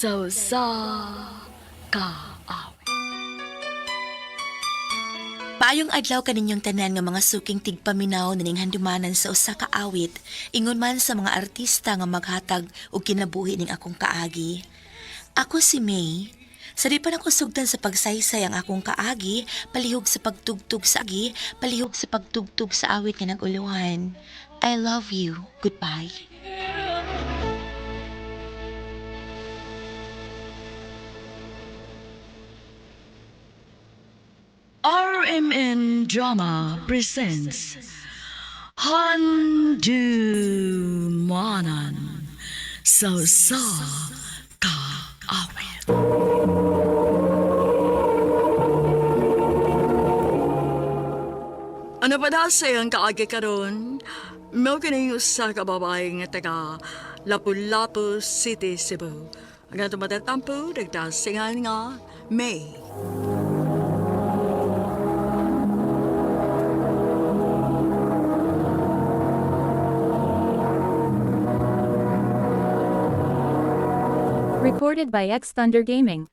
Sa usa ka awit. Maayong adlaw kaninyong tanan nga mga suking tigpaminaw nining handumanan sa usa ka awit, ingon man sa mga artista nga maghatag og kinabuhi ning akong kaagi. Ako si May. Sa di pa nako sugdan sa pagsaysay ang akong kaagi, palihog sa pagtugtog sa agi, palihog sa pagtugtog sa awit nga naguluhan. I love you. Goodbye. RMN Drama presents Handumanan sa usa ka awit. Ano pa daw sa iyang kaagi karon? Mao kini usa ka babae nga taga Lapu-Lapu City, Cebu. Ang atong matatampo, nagdasingan nga May. Recorded by X Thunder Gaming.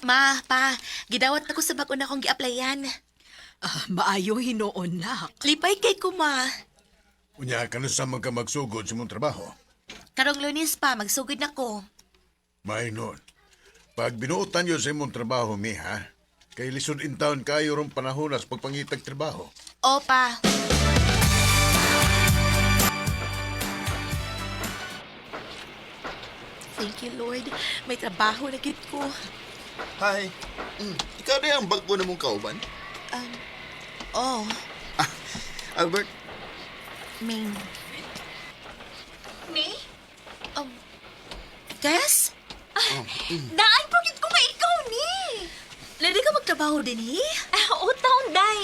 Ma, pa, gidawat ako sa bag-o na akong gi-applyan. Ah, maayo hinuon nak. Lipay kay ko, ma. Unya, kanusa man ka magsugod sa imong trabaho? Karong Lunes pa, magsugod na ko. May noon. Pag binuotan yun sa imong trabaho, mi, ha? Kay lisod in town kayo rong panahon as pagpangitag trabaho. Opa. Thank you, Lord. May trabaho na gid ko. Hi. Ikaw na ang bago na mong kauban? Oh, Ah, Albert, Ming. May? Tess? Daan po gid ko nga ikaw ni. Lady ka magtrabaho din, eh? Ah, o taon day.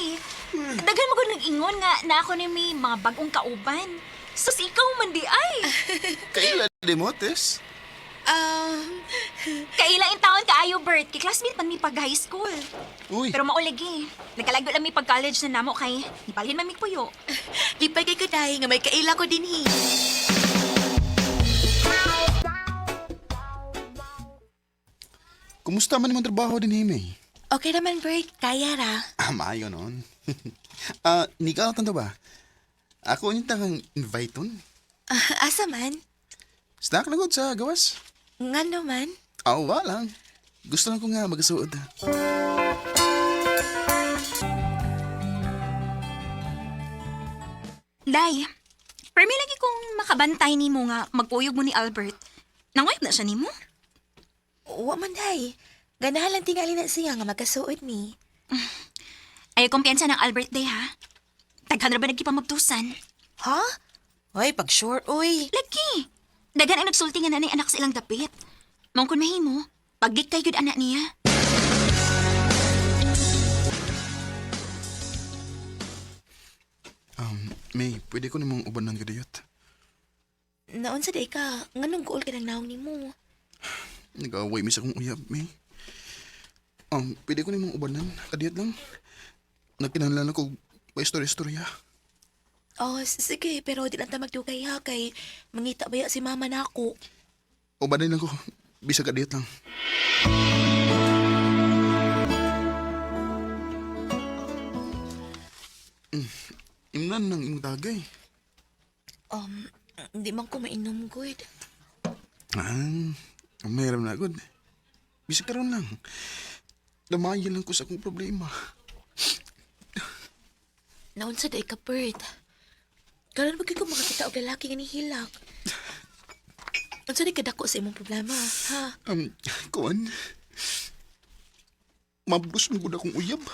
Daghan mo ko nag-ingon nga na ako ni may mga bagong kauban. Sus ikaw man di ay. kaila di mo, Tess? Um, Kaila in taon kaayo Bert, kay classmate man mi pag high school. Uy, Pero maulagi. Nagkalagyo lang mi pag college na namo kay nibalhin man mi puyo. lipay kay ko dahil nga may kaila ko din, eh. kumusta man imong trabaho din, Hime? Okay naman, Bert. Kaya ra. Ah, maayo noon. Ah, ikaw tanto ba? Ako unya kang invite on. Ah, asa man? Snack na gud sa gawas. Nga naman. Ah, wala lang. Gusto lang ko nga magasuod. Day, permi lagi kong makabantay nimo nga magpuyog mo ni Albert. Nangayop na siya nimo? Wa man, day. Ganahan lang tingali na siya nga magkasuod mi. Ay kumpiyansa ng Albert day ha. Daghan ra ba nagkipamabtusan? Ha? Hoy, pag sure, uy. Lagi. Daghan ang nagsulti nga nanay anak sa ilang dapit. Mong kun mahimo, pagdik kay gud anak niya. May, pwede ko namang ubanan ka diyot. Naon sa day ka, nganong guol ka ng naong nimo? Nag-away mi sa akong uyab, May. Pwede ko namang ubanan kadiyot lang. Nagkinahanglan ako pa istorya-istorya. Oh, sige, pero di lang ta magdugay ha kay mangita baya si mama nako. Ubanan lang ko. Bisag kadiyot lang. Imnan ng imong tagay. Um, di man ko mainom good. Ah, mayroon na good. Bisag karon lang. Damayan lang ko sa akong problema. Naon sa day ka, Bert. Karon ba ko makakita og lalaki nga nihilak? Unsa di kadako sa imong problema, ha? Kuan. Mabdos mo gud akong uyab.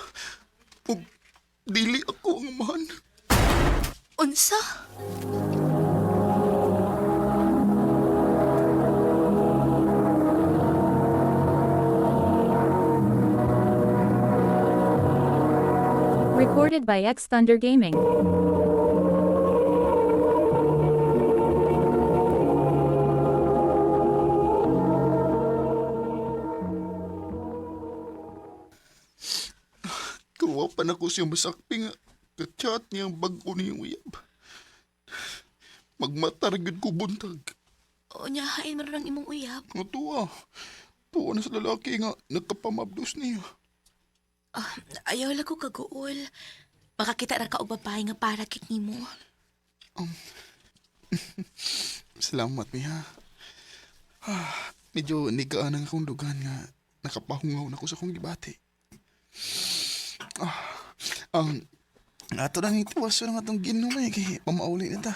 Ug dili ako ang amahan. Unsa? Recorded by X Thunder Gaming. na ko siya masakpi nga kachat niya ang bag-o niyang uyab. Magmatar gyud ko buntag. O nya, hain man lang imong uyab. Nga tuwa. Tuwa na sa lalaki nga nagkapamabdos niya. Ah, ayaw lang ko kaguol. Makakita ra ka og babae nga para kit nimo. Salamat, miha. Ah, medyo nigaan ang akong dugan nga nakapahungaw na ko sa akong gibati. Ah, ang ato lang itiwas lang atong ginom eh, kay pamauli na ta.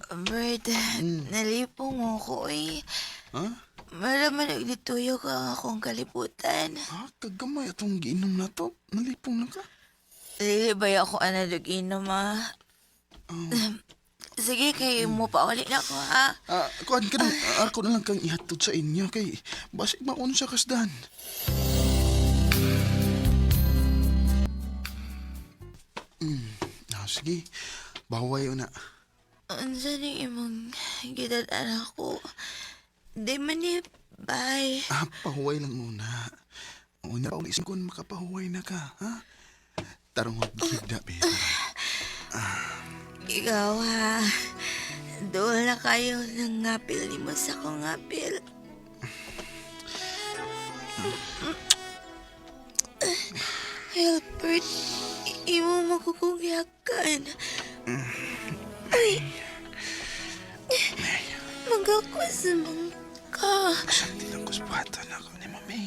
Bert, nalipong ako eh. Ha? Maraman nagdituyok ang akong kalibutan. Ha? Kagamay atong ginom na to. Nalipong na ka. Dili ba ako analog inom ah? Sige, kay mo pa ulit na ako ha. Ah, kuan ka na, ako na lang kang ihatod sa inyo kay basig maon sa kasdan. Ah, sige. Baway na. Unsa ni imong gidad-an ako? Di man ni bye. Ah, pahuway lang muna. Una pa ulit kung makapahuway na ka, ha? Tarong higda, be. Ikaw ha. Dool na kayo ng ngapil ni mo sa akong ngapil. Albert, imo mo ko kong yakan. Ay! Magakwas man ka. Santi lang ko sa buhatan ako ni Mami.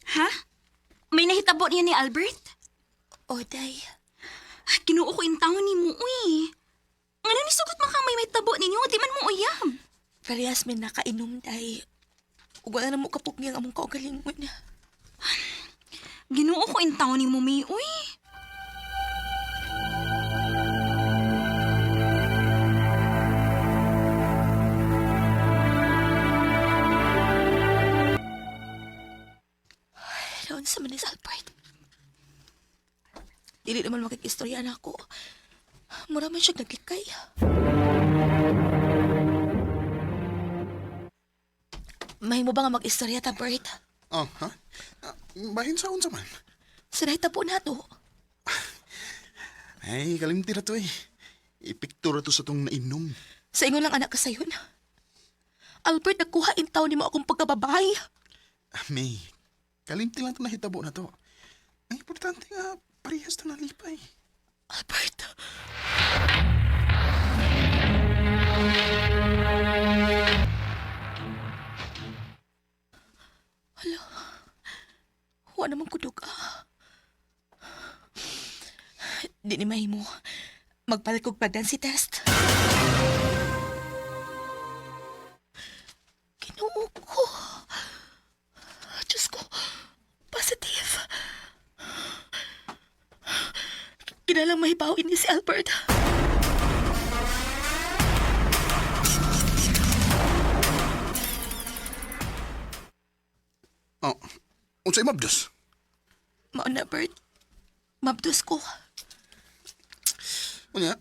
Ha? May nahitabo niya ni Albert? Oday, Ah, Kinuo ko in taon ni mo, uy. Ano ni sugot man ka may may tabo ninyo, di man mo uyab. parehas may nakainom, day. Ug wala na mo kapog niyang among kaugalingon. Ginoo ko in taon ni mo, may, uy. Naon sa manis, Albert. Dili naman makikistorya na ako. Mura man siya naglikay. Mahimo ba nga mag-istorya ta, Bert? Oh, ha? Ah, bahin sa unsa man. Sa nahitabo na to. Ay, kalimti na to eh. Ipiktura to sa tong nainom. Sa ingon lang anak ka sayon. Albert, nagkuha in taon nimo akong pagkababay. Ah, May, kalimti lang to nahitabo na to. Ang importante nga, parehas na nalipay. Albert. Hala. Wa naman kudog ah. Di ni mahimo. Magpalit kog pregnancy test. Ginoo ko. Diyos ko. Positive. Kinalang mahibaw ini si Albert. Oh, unsay mabdos? Mao na, Bert. Mabdos ko. Unya,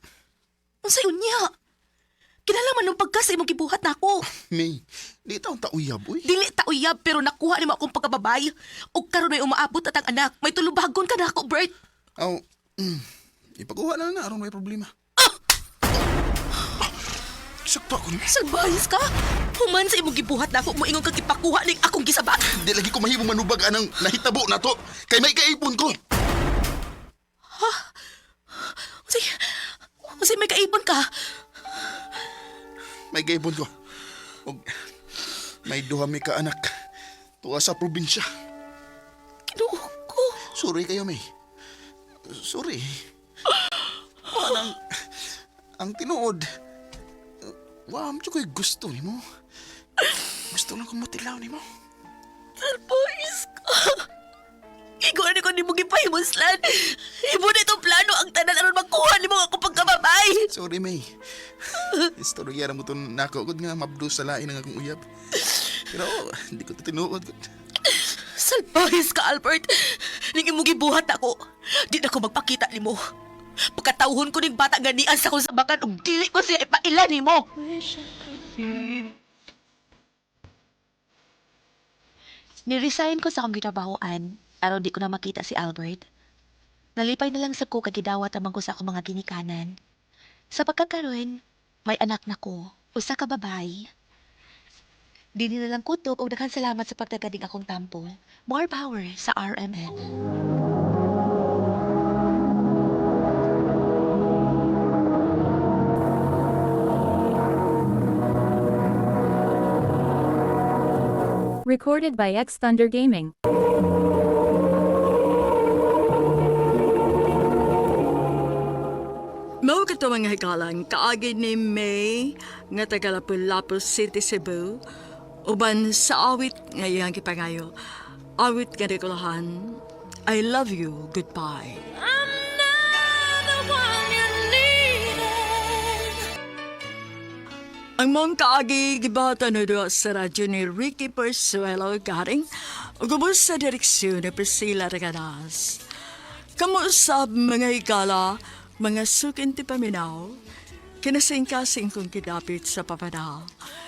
Unsay unya? Kinala man nung pagka sa imong gibuhat nako. May, di taon ta uyab, uy. Dili ta uyab pero nakuha nimo akong pagkababay. Og karon ay umaabot at ang anak. May tulubagon ka nako, Bert. Aw, ipakuha na lang na, aron may problema. Ah! Sakto ako ni. Salbayas ka. Human sa imong gibuhat nako moingon kag ipakuha ning akong gisabat. Di lagi ko mahimong manubag anang nahitabo na to. Kay may kaipon ko. Unsay unsay may kaipon ka? May kaipon ko. Og may duha mi ka anak. Tuwa sa probinsya. Ginoo ko. Sorry kayo, May. Sorry. Parang, ang tinuod, wa mo ko'y gusto nimo. Gusto lang kong matilaw nimo. Salbayas ka. Ikaw ni ko nimo gipahimuslan. Imo na itong plano ang tanan aron makuha nimo ang akong pagkababay. Sorry, May. Istorya ra mo itong nako. Gud nga, mabdo sa lain ang akong uyab. Pero, hindi ko ito tinuod. Sa Salbahis ka, Albert. Ning imong gibuhat ako. Di na ko magpakita nimo. Pagkatawhon ko ning bata ganian sa kong sabakan ug dili ko siya ipaila nimo. Ni-resign ko sa akong gitrabahoan aron di ko na makita si Albert. Nalipay na lang sa ko kay gidawat amang ko sa akong mga ginikanan. Sa pagkakaroon, may anak na ko, usa ka babae. Dini na lang kutob og daghan salamat sa pagtagadig akong tampo. More power sa RMN. Recorded by X Thunder Gaming. Mao kato mga hikalang kaagi ni May nga taga Lapu-Lapu City, Cebu, uban sa awit nga iyang gipangayo. Awit nga dekolahan, I love you, goodbye. I'm not the one you needed. Ang mong kaagi gibata na doon sa radyo ni Ricky Persuelo Garing ug ubos sa direksyon ni Priscilla Reganas. Kamuusab mga higala, mga sukin ti paminaw, kinasingkasing kong kidapit sa papada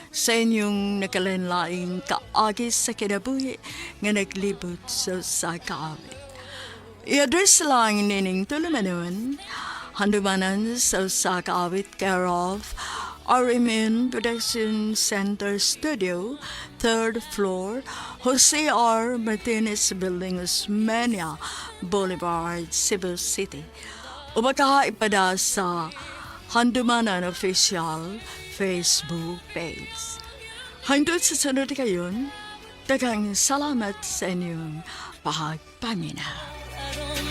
sa inyong nakalanlaing kaagi sa kinabuhi nga naglibot sa kaawit. I-address lang nining tulumanon, handumanan sa usa ka awit care of RMN Production Center Studio, third floor, Jose R. Martinez Building, Osmeña Boulevard, Cebu City. O baka ipada sa Handumanan Official Facebook page. Hangtod sa sunod kayon, daghang salamat sa inyong pagpaminaw.